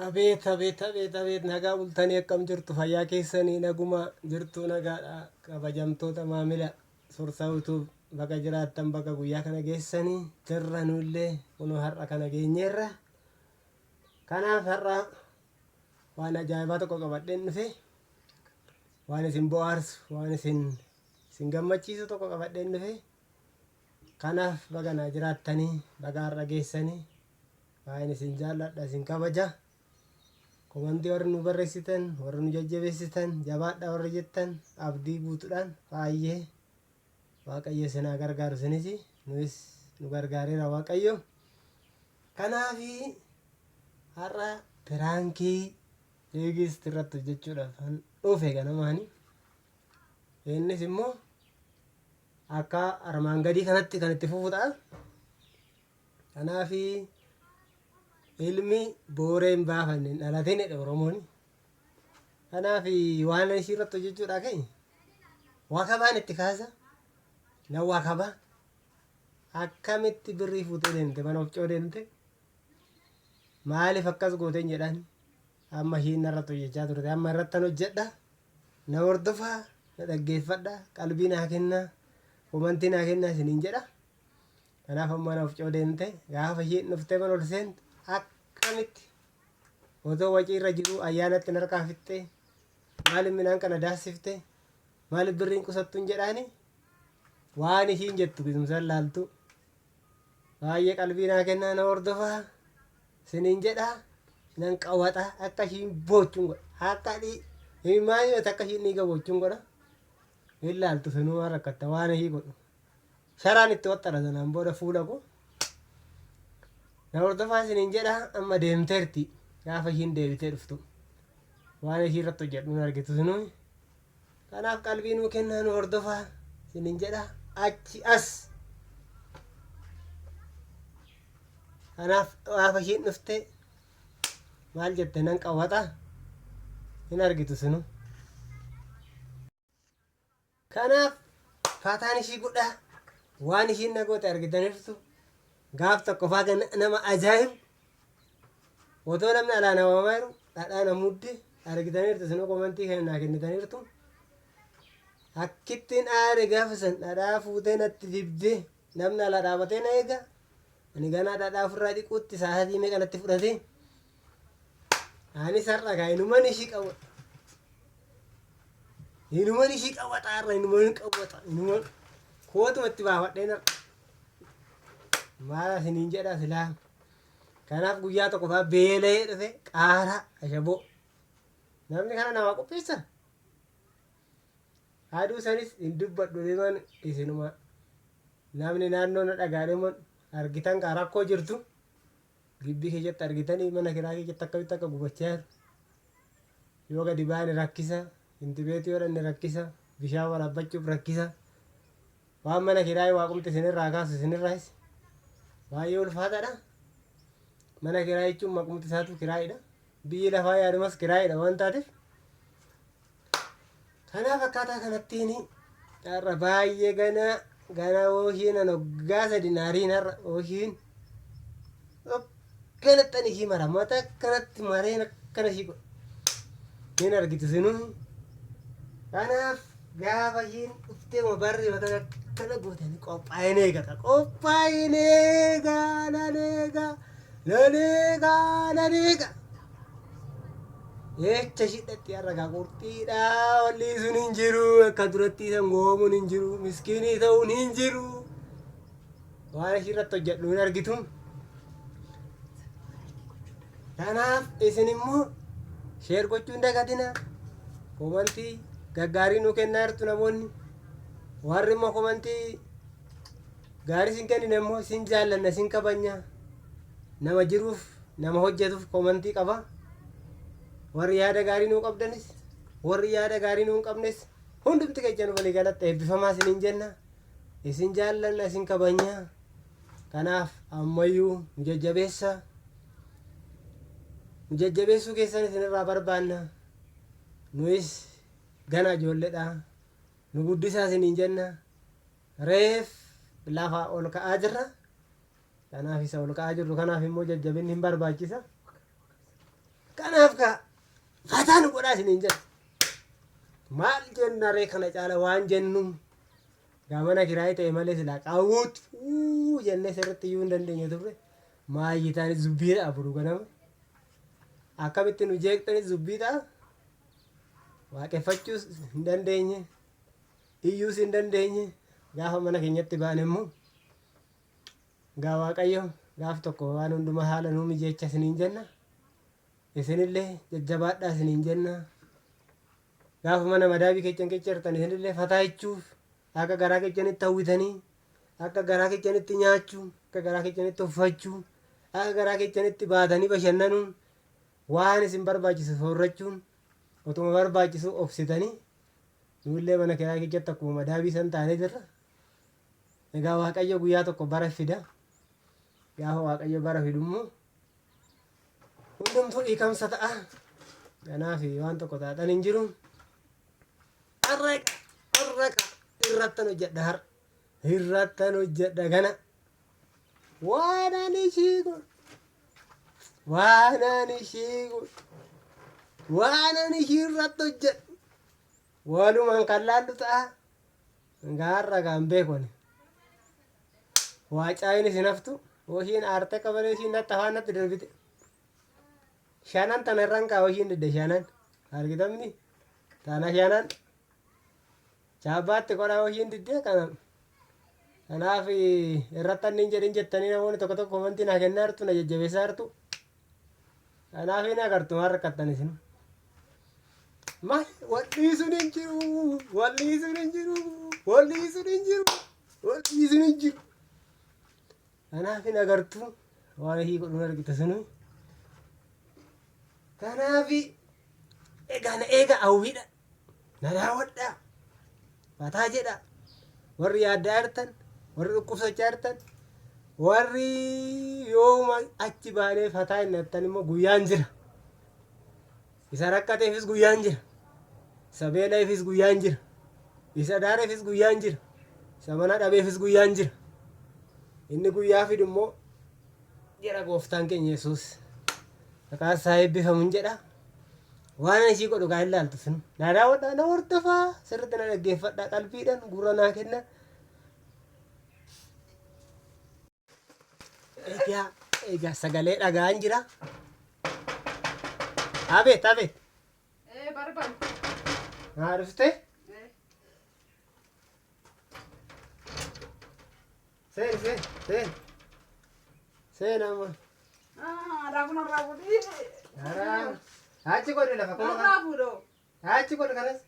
Abeet abeet abeet abeet, nagaa bultanii? Akkam jirtu? Fayyaa keessanii? Naguma jirtu? Nagaadha. Kabajamtoota maamila Sorsaa Utuub, baga jiraattan, baga guyyaa kana geessanii. Jirra, nullee kunoo har'a kana geenyeerra. Kanaaf har'a waan ajaa'ibaa tokko qabadheen dhufe, waan isin bohaarsu, waan isin gammachiisu tokko qabadheen dhufe. Kanaaf baga naa jiraattanii, baga har'a geessanii. Baay'een isin jaalladha, isin kabaja. Komantii warri nu barreessitan, warri nu jajjabeessitan, jabaadha warri jettan, abdii guutuudhaan baay'ee Waaqayyo isin haa gargaaru. Isinis nuyis nu gargaareera Waaqayyo. Kanaafi har'a piraankii Tigist irratti hojjechuudhaaf kan dhufe ganamaani. Innis immoo akka armaan gadii kanatti kan itti fufu ta'a. Kanaaf ilmi booree hin baafanne hin dhalatin jedhe Oromoon. Kanaaf waan ishii irratti hojjechuudhaa ka'e wakabaan itti kaasa. Nan wakaba. Akkamitti birrii fuutee deemte, mana ofcoo deemte? Maaliif akkas gooteen jedhaan. Amma ishiin narratti hojjechaa turte amma irrattan hojjedha. Na hordofaa, na dhaggeeffadha, qalbii naa kennaa, komantii naa kennaa isiniin jedha. Kanaaf amma mana ofcoo deemte, gaafa ishiin dhuftee mana ol seentu, akkamitti otoo wacii irra jiruu ayyaanatti narkaa fixxee, maaliif midhaan kana daassifte, maaliif birriin qusattuun jedhaani. Waan ishiin jettu gizumsan laaltu. Baay'ee qalbii naa kennaa, na hordofaa isiniin jedha. Nan qawwaxa, akka ishiin boochuun godha, akka himaa akka ishiin dhiiga boochuun godha. Hin laaltu sinuu, waan rakkatta waan ishii godhu. Sharaan itti waxxara sanaan booda fuula koo. Na hordofaa isiniin jedha. Amma deemteerti. Gaafa ishiin deebitee dhuftu waan ishii irratti hojjedhu hin argitu sinuu. Kanaaf qalbii nuu kennaa, nu hordofaa isiniin jedha achi as. Kanaaf gaafa ishiin dhufte maal jette nan qawwaxa, hin argitu sinuu. Kanaaf faataan ishii godhaa, waan ishiin na goote argitaniirtu. Gaaf tokko faa nama ajaa'ibu otoo namni alaa na waamaa jiru dhadhaa na mudde argitaniirtu isinuu, komantii kana naa kennitaniirtu. Akkittiin aare gaafa san, dhadhaa fuutee natti dibdee, namni alaa dhaabatee na eega. Ani ganaa dhadhaa ofirraa dhiquutti sa'aatii meeqa natti fudhate. Anis har'a kaa inuman ishii qaba. Inuman ishii qawwaxa har'a, inuman qawwaxa, inuman kootuma itti baafadheen har'a. Maal isiniin jedha silaa. Kanaaf guyyaa tokko fa'aa beela'ee dhufe, qaaraa ashaboo. Namni kana namaa qopheessa. Aduu sanis hin dubbadhu deeman, isinuma namni naannoo na dhagaa deeman argitan kaa rakkoo jirtu. Gibbii keessatti argitanii, mana kiraa keessatti akkamitti akka gubachaa jiru. Yoo gadi baane rakkisa, intibeetii yoo dhanne rakkisa, bishaan waraabbachuuf rakkisa. Waan mana kiraayii waaqumti isinirraa kaasu isinirraayis baay'ee ulfaataadha. Mana kiraayii jechuun maqumti isaatu kiraayiidha. Biyyi lafaa yaadumas kiraayiidha waan taateef. Kanaaf akkaataa kanattiin har'a baay'ee ganaa ganaa ooshiin an waggaa 3 naariin har'a ooshiin akkanatti ani ishii mara mata akkanatti mareen akkana ishii godha. Hin argitu sinuu. Kanaaf gaafa ishiin dhuftee barri mata akkana gootanii qophaa'een eegata. Qophaa'een eegaa, nan eegaa, nan eegaa, nan eegaa. Jecha shidhatti har'a gaa qurxiidha, walli sun hin jiru, akka duratti isan goomuun hin jiru, miskiinii ta'uun hin jiru. Waan ishii irratti hojjedhu hin argitu. Kanaaf isin immoo share gochuu hin dagatina. Komantii gaggaarii nuu kennaa jirtu namoonni. Warri immoo komantii gaarii isin kennine immoo isin jaallanna, isin kabanya. Nama jiruuf nama hojjetuuf komantii qaba. Warri yaada gaarii nuu qabdanis, warri yaada gaarii nuu hin qabnes, hundumti keessan walii galatti eebbifamaa isiniin jenna. Isin jaallanna, isin kabanya. Kanaaf ammayyuu nu jajjabeessa. Nu jajjabeessuu keessan isinirraa barbaanna. Nuyis gana ijoolleedha. Nu guddisaa isiniin jenna. Reef lafa ol ka'aa jirra. Kanaaf isa ol ka'aa jirru kanaaf immoo jajjabinni hin barbaachisa. Kanaaf kaa fataa nu godhaa isiniin jedha. Maal jenna ree kana caala waan jennu gaa mana kiraayii ta'e malee silaa qawwuut uu jennee sirriitti iyyuu hin dandeenye turre. Maayyitaanis zubbii ta'a boru ganama. Akkamitti nu jeeqxanis zubbii ta'a. Waaqeffachuus hin dandeenye. Iyyuus hin dandeenye. Gaafa mana keenyatti baane immoo gaa Waaqayyo gaaf tokko waan hundumaa haala nuu mijeecha isiniin jenna. Isinillee jajjabaadhaa isiniin jenna. Gaafa mana madaabii keessan keessa jirtan isinillee fataa jechuuf akka garaa keessanitti hawwitanii akka garaa keessanitti nyaachuu akka garaa keessanitti uffachuu akka garaa keessanitti baatanii bashannanuun waan isin barbaachisu soorrachuun utuma barbaachisu obsitanii nullee mana kiraa keessatti akkuma madaabii san taanee jirra. Egaa Waaqayyo guyyaa tokko bara fida. Gaafa Waaqayyo bara fidu immoo hundumtuu dhiikamsa ta'a. Kanaaf waan tokko taatan hin jiru. Harraqa harraqa irrattan hojjedha har'a. Irrattan hojjedha gana. Waan ani ishii godhu. Waan ani ishii godhu. Waan ani ishii irratti hojjedhu. Walumaan kan laallu ta'a. Gaarra gaan beeku ani. Waa caayin isin haftu. Ishiin aarte qabalee ishiin natti afaan natti darbite. Shanan tana irraan kaa'u ishiin didde shanan. Argitamni? Tana shanan. Chaabbaatti godhaa ishiin didde kana. Kanaaf irratti anni hin jedhin jettanii namoonni tokko tokko komantii naa kennaa jirtu na jajjabeessaa jirtu. Kanaaf hin agartu maal rakkattan isin. Maal wal dhiisuun hin jiru wal dhiisuun hin jiru wal dhiisuun hin jiru wal dhiisuun hin jiru. Kanaaf hin agartu waan ishii godhuun argita sunu. Kanaaf egaa na eega hawwiidha. Na daawwadhaa. Mataa jedha. Warri yaaddaa jirtan, warri dhukkubsachaa jirtan, warri yooma achi baanee fataa hin nattan immoo guyyaan jira. Isa rakkateefis guyyaan jira. Isa beela'eefis guyyaan jira. Isa daareefis guyyaan jira. Isa mana dhabeefis guyyaan jira. Inni guyyaa fidu immoo jedha gooftaan keenya Yesuus. Maqaan isaa eebbifamu jedha. Waan ani isii godhu gaa hin laaltu sin. Na daawwadhaa, na hordofaa, sirriitti na dhaggeeffadhaa, qalbiidhaan gurra naa kenna. Egaa, egaa sagalee dhaga'aan jira. Abeet, abeet. Ee barban. Maa dhufte? Ee. Seen, seen, seen. Seen amma. Ah, raafuu narraa fuudhii. Haraa. Achi godhi lafa kuma kana. Narraa fuudhoo. Achi godhi kanas.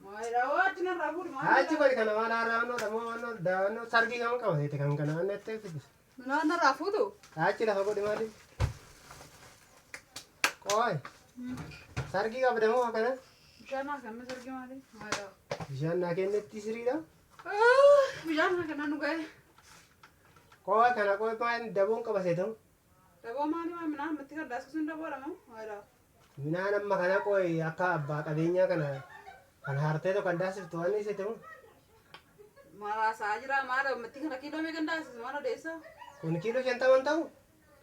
Maayilaa achi narraa fuudhi maal. Achi godhi kana waan haaraa wannoo dhamoo wannoo daawwannoo sargii kan qabateeti kan kana waan itti fidu. Minaan narraa fuutu. Achi lafa godhi maali? Qooy. Sargii qabda moo kana? Bishaan naa kennaa sargii maali? Maayilaa. Bishaan naa kennetti siriidha. Bishaan naa kennaa nu ga'e. Qooy kana qooy maal daboon qabateetu? Daboo maali maa minaan matti kan daasisuun daboodha moo? Maayilaa. Minaan amma kana qooy akka abbaa qabeenyaa kana kan hartee tokko kan daasiftu waan ni seetamu. Maraasaa jira maal matti kana kiiloo meeqan daasisu maal odeessa? Kun kiiloo 50 ta'u?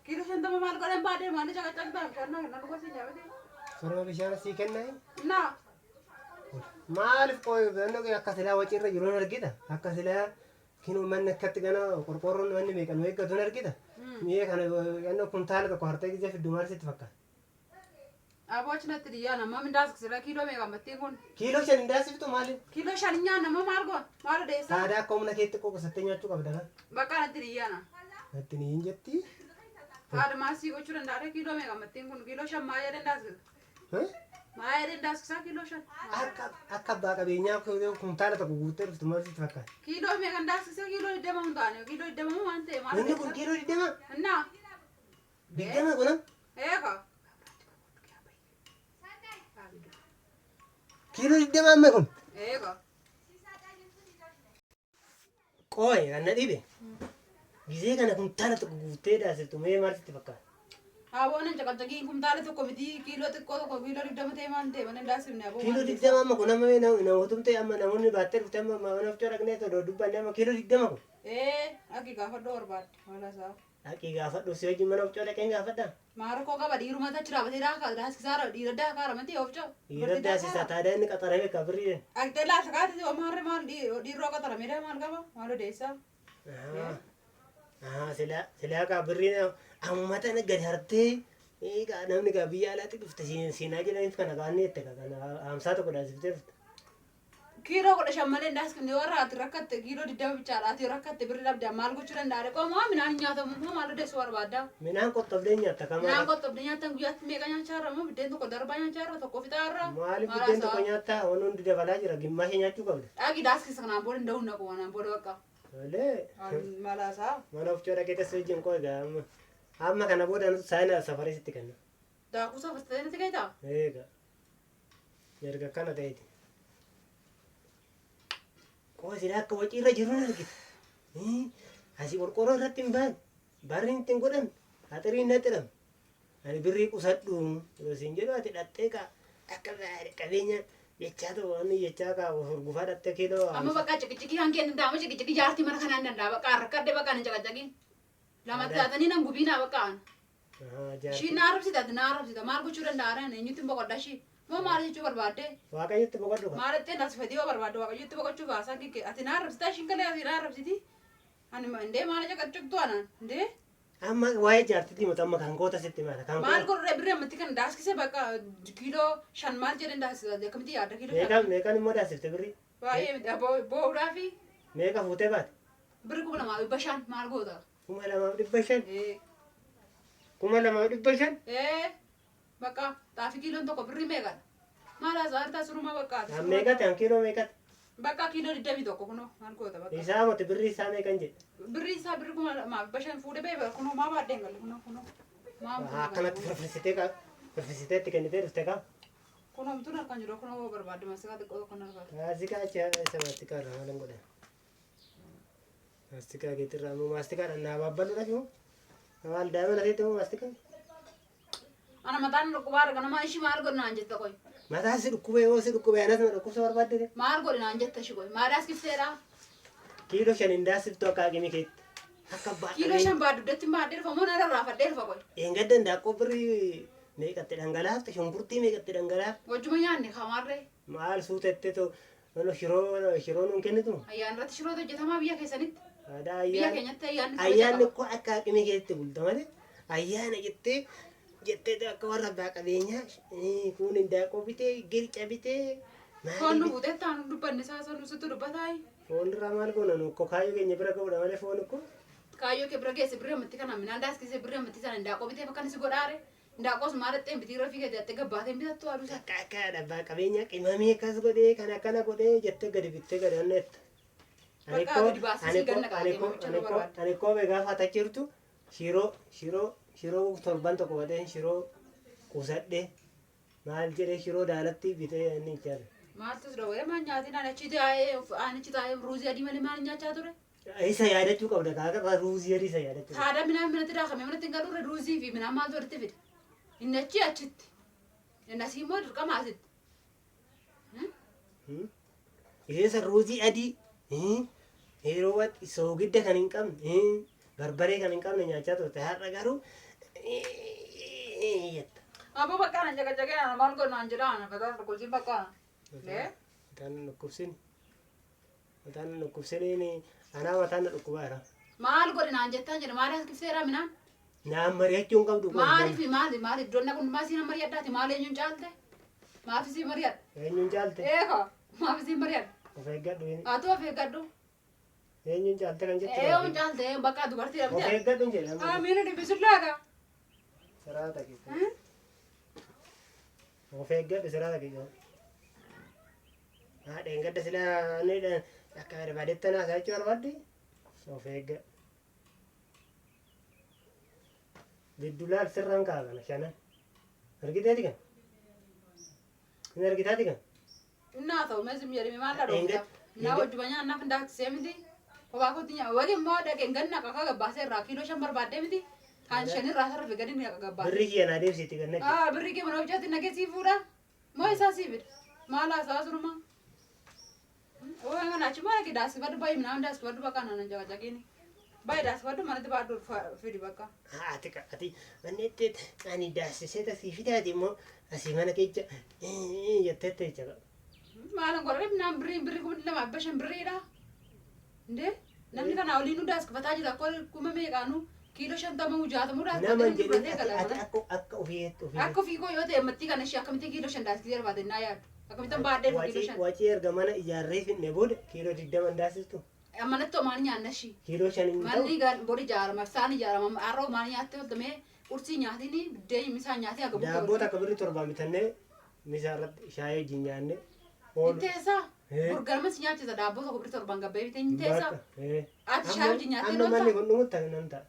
Kiiloo 50 maal godhan baadee maal caqacaqtaa bishaan naa kennaa dhugaa si nyaabate. Sorma bishaan sii kennaa? Naa. Maaliif qooy naannoo akka silaa waciirra jiru hin argita? Akka silaa kinoo manni akkatti gana qorqoorroon manni meeqa nu eeggatu hin argita? Mi'a kana naannoo kuntaala tokko hartee gisee fiddu maal sitti fakkaata? Aboo achi natti dhiyyaan amma min daasisira kiiloo meeqa mattiin kun? Kiiloo 5 hin daasiftu maaliif? Kiiloo 5 nyaanna amma maal goon? Maal odeessa? Taadaa akka humna keetti qoqosattee nyaachuu qabda kan. Bakka natti dhiyyaana. Natti ni hin jetti. Haadha maasii gochuu danda'a kiiloo meeqa mattiin kun? Kiiloo 5 maa jedhan daasisa? Maa jedhan daasisaa kiiloo 5? Akka abbaa qabeenyaa kuntaala tokko guuttee dhuftu maal sitti fakkaata? Kiiloo meeqan daasisa? Kiiloo 20 hin taane kiiloo 20 waan ta'e maal Inni kun kiiloo 20? Innaa. 20 kunam? Eeka. Kiiloo 20 amma kun? Eeka. Qooy kan na dhibe. Gizee kana kuntaala tokko guuttee daasiftu mee maal sitti fakkaata? Aboo nan caqacaqiin kuntaala tokko miti kiiloo xiqqoo tokko kiiloo 20 ta'e maal ta'e mana daasifne aboo. Kiiloo 20 amma kun amma mee namootumte amma namoonni baattee dhufte amma mana of dhaqnee todoo dubbanne amma kiiloo 20 kun. Ee dhaqi gaafadhoo barbaadde maal isaa. Dhaqii gaafadhu si wajjin mana of dhaqeen gaafadhaa. Maal rakkoo qaba dhiiruma achi dhaabatee daaskisaa dhiira daakaa ramatti oofcoo. Dhiira daasisa taadaa inni qaxarame ka birriidhaan. Dhaqxee laata kaatee maarree maal dhiiroo qaxarame maal qaba maal odeessaa. Silaa silaa kaa birriin amma tana gadi hartee egaa namni kaa biyya alaatti dhufte siinaa jedhaniif kana kaanni jette kana 51 daasiftee dhufte. Kiiloo 15 malee daaskifne warra ati rakkatte kiiloo 20 bichaadha ati rakkatte birri dhabdaa maal gochuu danda'a qomoo midhaan nyaatamu moo maal odeessuu barbaadda. Midhaan qottobdee nyaatta Midhaan kamaa. qottobdee nyaattan guyyaatti meeqa nyaachaa irra moo biddeen tokko darbaa nyaachaa irra tokko fixaa irra. Maaliif biddeen tokko nyaattaa waan hundi dabalaa jira gimmaashee nyaachuu qabda. Dhaqi daaskisa kanaan booda hin da'uun naqu kanaan booda bakka. Tolee. Malaasaa. Mana oofcoo dhaqee tasii wajjin koo egaa amma amma kana booda saayina safarii sitti kenna. Daakuu safartee natti gahitaa? Eega. Erga akkana ta'eeti. Qoo silaa akka wacii irra jiru argita. Asii qorqoorroo irratti hin baane. Barriin ittiin godhan. Haxiriin natti hidhame. Ani birrii qusadhu yoo siin jedhu ati dhattee kaa akka qabeenya jechaa ta'u waan jechaa kaa hurgufaa dhattee kiiloo. Amma bakka ciqiciqii kan kennu danda'ama ciqiciqii jaartii mana kanaa hin danda'a bakka rakkadhe bakka nan caqacaqii. Lama taatanii nan gubiinaa bakka an. Ishii na arrabsita ati na arrabsita maal gochuu danda'a reen eenyutti hin boqodha ishii. Moo maal jechuu barbaadde? Waaqayyotti boqodhu kaa. Maal ittiin as fedhii yoo barbaadde waaqayyotti boqochuu kaasaan kikke ati na arrabsita ishiin galee ati na arrabsiti. Ani indee maal caqacaqtu anaan indee. Amma waa'ee jaartitti himatu amma kan goota sitti maala kan Maal godhudha birrii ammatti kan daaskise bakka kiiloo 5 maal jedhan daaskisa akkamitti yaadda kiiloo 5. Meeqa meeqan immoo daasifte birrii? Baay'ee miti bo'uudhaa fi. Meeqa fuutee baate? Birri 2500 maal goota? 2500? 2500? Ee bakka xaafii kiiloon tokko birrii meeqadha? Maal haasaa hartaa surumaa bakka. An meeqate an kiiloo meeqate? Bakka kiiloo 21 kunoo maal goota bakka. Isaa moti birrii isaa meeqan jedhe? Birrii isaa birri 2500 fuudhee bee kunoo maa baadhee hin galle kunoo kunoo. Maa Akkanatti firfirsitee qaba. Firfirsitee itti kennitee dhufte qaba. Kunoo mtuun harkaan jiru kunoo barbaadde maasikaa xiqqoo tokko harkaan. Maasikaa achi isa maastikaa irraa maal hin godhan? Maastikaa keetirraa immoo maastikaadhaan naa baabballuudhaaf immoo maal daa'ima lateetti immoo maastikaa? Ana mataan dhukkubaa arga nama ishii maal godhi naan jetta qoy. Mataan si dhukkubee yoo si dhukkubee anas na dhukkubsa barbaadde. Maal godhi naan jetta ishii qoy maal daaskifteedha? Kiiloo 5 hin daasiftu akka haqimii keetti. Akka abbaa Kiiloo 5 baadhu datti baadhee dhufa moo narra raafadhee dhufa qoy. Eengadda indaaqqoo birrii meeqatti dhangalaafte shunkurtii meeqatti dhangalaafte. Wajjuma nyaanne kamaarree. Maal suutettee too shiroo shiroo nuun kennitu? Ayyaana irratti shirootu hojjetamaa biyya keessanitti. Aadaa Biyya ayyaana. keenyatti ayyaanni Ayyaanni kabajama. koo akka haqimii keetti bulta malee ayyaana jettee jettee akka warra abbaa qabeenyaa kun indaaqqoo bitee girca bitee Foon nu fuutee taanu dubbanne isaa sun sitti dubbataayi. Foon irraa maal goona nu akkoo kaayyoo keenya bira ga'uudha malee foon akkoo. Kaayyoo kee bira geesse birrii ammatti kana midhaan daaskisee birrii ammatti sana indaaqqoo bitee bakka si godhaare indaaqqoos maal dhaqxee bitii irra fiigee jettee gabbaatee bitattu aduu isaa. Akka akka abbaa qabeenyaa qimamii akkas godhee kan akkana godhee jettee gadi bittee gadi anneetta. Bakka gadi baasisii ganna qaatee mamicha nu barbaadde. Ani koo gaafa tachirtu shiroo shiroo shiroo torban tokko bateen shiroo qusadhee maal jedhee shiroo daalatti bitee inni ijaare. Maaltu si dhowwee maal nyaatiin ani achi taa'ee ani achi taa'ee ruuzii adii malee maal nyaachaa ture? Isa yaadachuu qabda kaaka ruuzii adii isa yaadachuu qabda. Haadha midhaan manatti daakame manatti hin galuurre ruuzii fi midhaan maaltu walitti fida? Inni achi achitti. Inni asii immoo dirqama asitti. Isa ruuzii adii yeroo waqti soogidda kan hin qabne barbaree kan hin qabne nyaachaa turte har'a garuu jetta. Abbo bakka ana jagajagee ana maal godhu naan jedha ana mataan dhukkubsiin bakka ana. Mataan dhukkubsiin. Mataan dhukkubsiin anaa mataan na dhukkubaa jira. Maal godhi naan jettaan jedha maal as kifteera minaan? Naan mari'achuu hin qabdu. Maaliif maali maali iddoon kun maal siin mari'adhaati maal eenyuun caalte? Maaf siin mari'adha? Eenyuun caalte? Eeko maaf siin mari'adha? Of eeggadhu. Atu of eeggadhu. Eenyuun caalte kan jettu? Eenyuun caalte bakka dubartii Of dhabdee. eeggadhu hin jedhamu. Amiin dhibbisullaadha. Siraata keessa. Of eeggadhu siraata keessa. Haadha eeggadha silaa inni akka barbaadetti naa jechuu barbaadde of eeggadhu. Giddulaal sirraan kaa'a kana shanan. Argiteeti kan? Hin argitaati kan? Innaa ta'u meesum jedhame maal dha Naa wajjuma nyaannaaf hin daaksisee miti. Kophaa kootti nyaa wali immoo dhaqeen ganna qaqa gabbaasee irraa kiiloo 5 barbaaddee miti. Kan 5 irraa sarfe gadi ni qaqa gabbaasee. Birrii kiyya naa deebisiiti ganna. Birrii kee mana hojjaatti nagee sii fuudha. Moo isaa sii fida? Maal haasaa suruma? Oo kana achi maal kee daaskifadhu baay'ee minaan daaskifadhu bakka naan jagajagiini. Baay'ee daasifadhu manatti baadhu fidi bakka. Ati ati manni itti ani daasisee tasii fidaati immoo asii mana keessa jetteette jecha. Maalan godhame naan birrii birrii 2500 birriidha. Indee namni kanaa olii nu daaskifataa jira akka kuma meeqaanu kiiloo 50 60 Nama daaskifatee hin jedhin fudhatee ati gala ati mana. akka akka ofiitti ofiitti. Akka ofii koo yoo ta'e mattii kana ishee akkamitti kiiloo 5 daaskisee barbaade naa yaadu. Akkamittan baadhee dhufa kiiloo Wacii 5. wacii erga mana ijaarree finne booda kiiloo 20 daasistu. Manatti homaan nyaanna ishii. Kiiloo 5 hin ta'u. Manni bori ijaarama isaan ijaarama har'a homaan nyaattee oltamee qursii nyaatini biddeen misaan nyaatee haga bukkee Daabboo ooltu. takka birrii 7 bitannee misaa irratti shaayii wajjin nyaanne oolu. Inteessa Eh. burgarma si nyaachisa daabboo tokko birrii 7 gabbee bitee inteessa. Bakka. Eh. Ati shaayii wajjin nyaattee Amma manni oolta. kun dhumutti ani nan ta'a.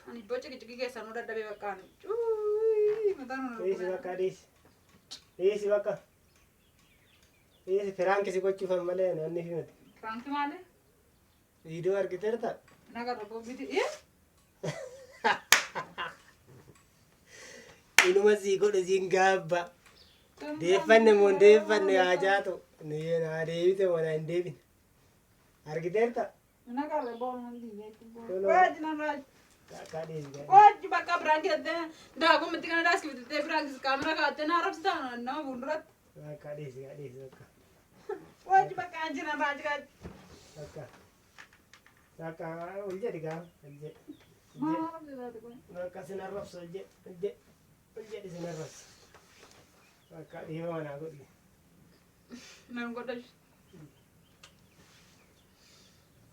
Ani iddoo ciqiciqii keessaa nu dadhabee bakka ani. Cuuii mataan nu Dhiisi bakka dhiisi. Dhiisi bakka. Dhiisi prank si gochuufan malee ani wanni fi miti. Prank maali? Viidiyoo argiteerta? Nagarra bobbiti. Eh? Inuma sii godhe siin gaabba. Deeffanne moo hin deeffanne haa jaatu. Ni naa deebite moo naa hin deebine. Argiteerta? Nagarra bobbiti. Tolo. Waji nan raaj. Bakka dhiisi gaadhi. Waji bakka prank jettee daakuu miti kana daaskiftettee prank kaamera kaa'attee na arrabsitaa nama fuulduratti. Bakka dhiisi gaadhi bakka. Waji bakka anji nan raaj gaadhi. Bakka. Bakka ol jedhi gaafa ol jedhi. Maal arrabsitaa kun? Bakka sin arrabsu ol jedhi ol jedhi ol jedhi sin arrabsu. Bakka dhiifama naa godhi. Nan godhash.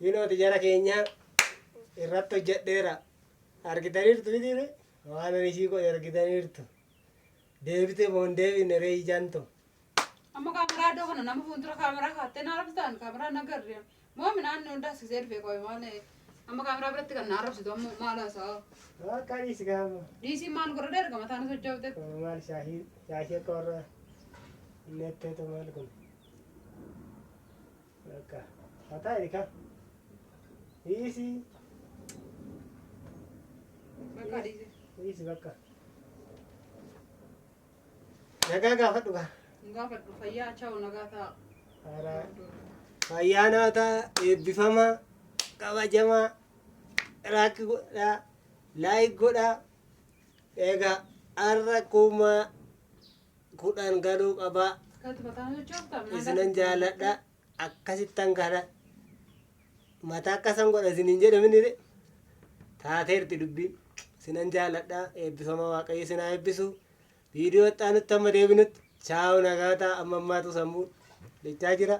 Yinooti jara keenya irratti hojjedheera. Argitaniirtu mitiire? Waan ani ishii godhe argitaniirtu. Deebite moo hin deebine ree ijaantu? Amma kaameraa iddoo kana nama fuuldura kaameraa kaa'attee na arrabsitaan kaameraa nagarre. Moo midhaan nu daaskisee dhufe qoy maal amma kaameraa biratti kan na arrabsitu amma maal haasa'a. Bakka dhiisi gaafa. Dhiisii maal godhadhe erga mataan sochoofte. Maal shaahii shaahii akka warra netteetu maal kun? Bakka haa taa'e ka. Dhiisi Bakka dhiisi. dhiisi bakka. Nagaa gaafadhu kaa. Hin gaafadhu fayyaa chaa'u nagaa ta'a. Haaraa. Fayyaa naa ta'a eebbifamaa kabajamaa raakki godhaa like godhaa egaa har'a 10,000 galuu qabaa Kati mataan sochoofta. isinan jaaladha akkasittan kana mataa akkasan godha isinin jedhaminire taateerti dubbiin isinan jaaladha eebbifamaa waaqayyo isinaa eebbisu viidiyoo itti aanutti amma deebinutti chaawu nagaa ta'a amma ammaatu sammuu jechaa jira.